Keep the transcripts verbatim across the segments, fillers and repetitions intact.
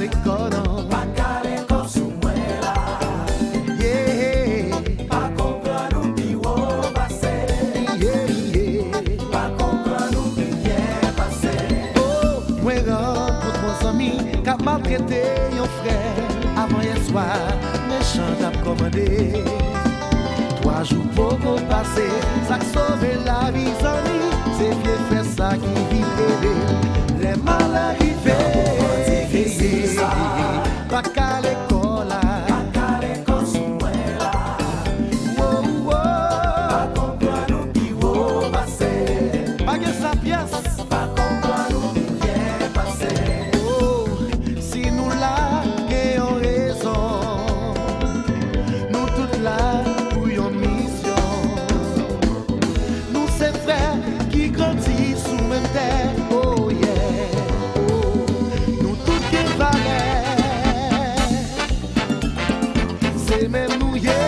kò non. Pa kale kò sou mwen la. Yeah. Pa konprann ou pi wo pase. Yeah, yeah. Pa konprann ou pi byen pase. Oh, mwen rankontre yon zanmi k ap maltrete yon frè. Avan yè swa, mechan t ap kòmande. Twa jou poko pase, sa k sove lavi zanmi, se vye frè sa ki vin ede. Lè malè rive, pa kale kò la. Wo, wo. Pa gen sa pyès. Oh, si nou la, gen yon rezon. Nou tout la pou yon misyon. Nou se frè ki grandi sou menm tè. Oh, yeah. Oh, nou tout gen valè. Se menm nou ye.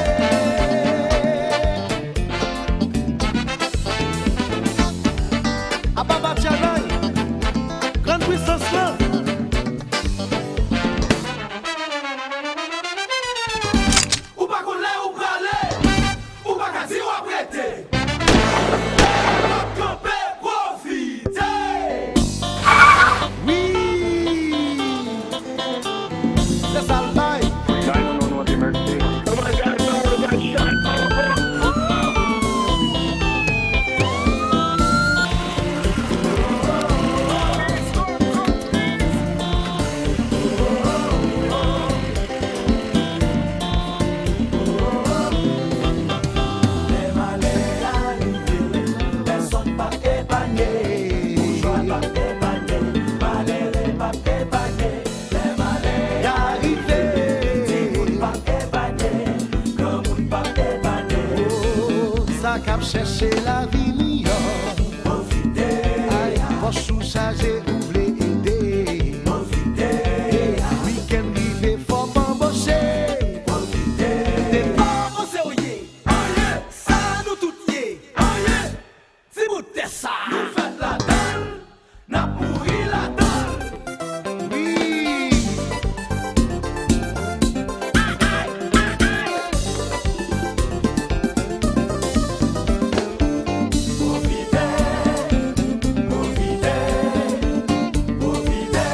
Apa Batyanay, grann pwisans lan. Ou pa konn lè ou prale, ou pa ka di w ap rete. W ap kanpe, pwofite. Wi! Se sa l bay. Bay nou non nou an te mèsi. Oh my God, bro, got shot. Lè malè a rive, pèsonn p ap epanye. Boujwa p ap epanye, malere p ap epanye. Lè malè a rive, timoun p ap epanye, granmoun p ap epanye. Oh, sa k ap chèche lavi miyò. Pwofite. Ay, pòch ou chaje, ou vle ede. Pwofite. Wikenn rive, fò w anboche. Pwofite. Depi w panse w ye. Anyen. Sa nou tout ye. Anyen. Ti bout tè sa. Nou fèt ladan l, n ap mouri ladan l. Wi. Pwofite, pwofite, pwofite.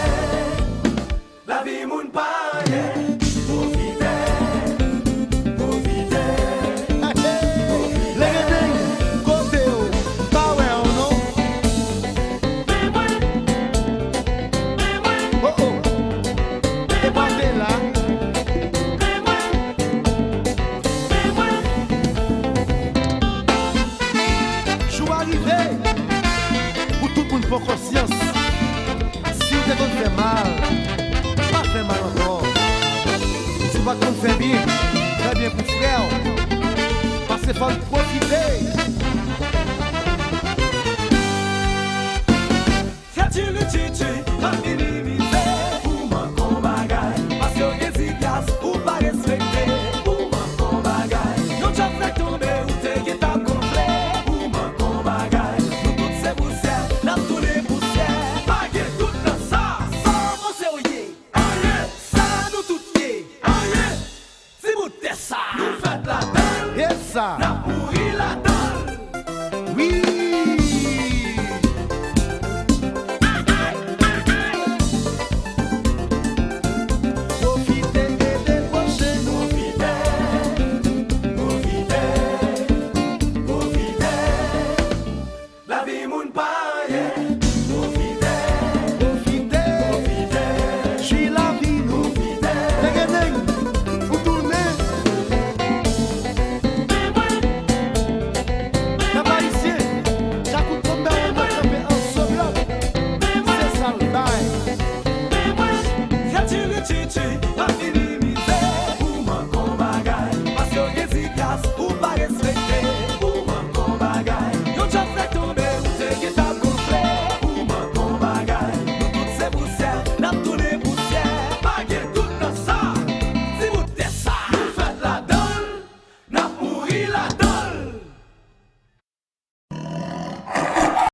Lavi moun pa anyen. Pwofite, pwofite. Hey, hey. Legedeng, kote w? M pa wè w non. Oh, oh. E pa te la. Jou a rive pou tout moun pran konsyans. Si w te konn fè mal, pa fè mal ankò. Si w pa t konn fè byen,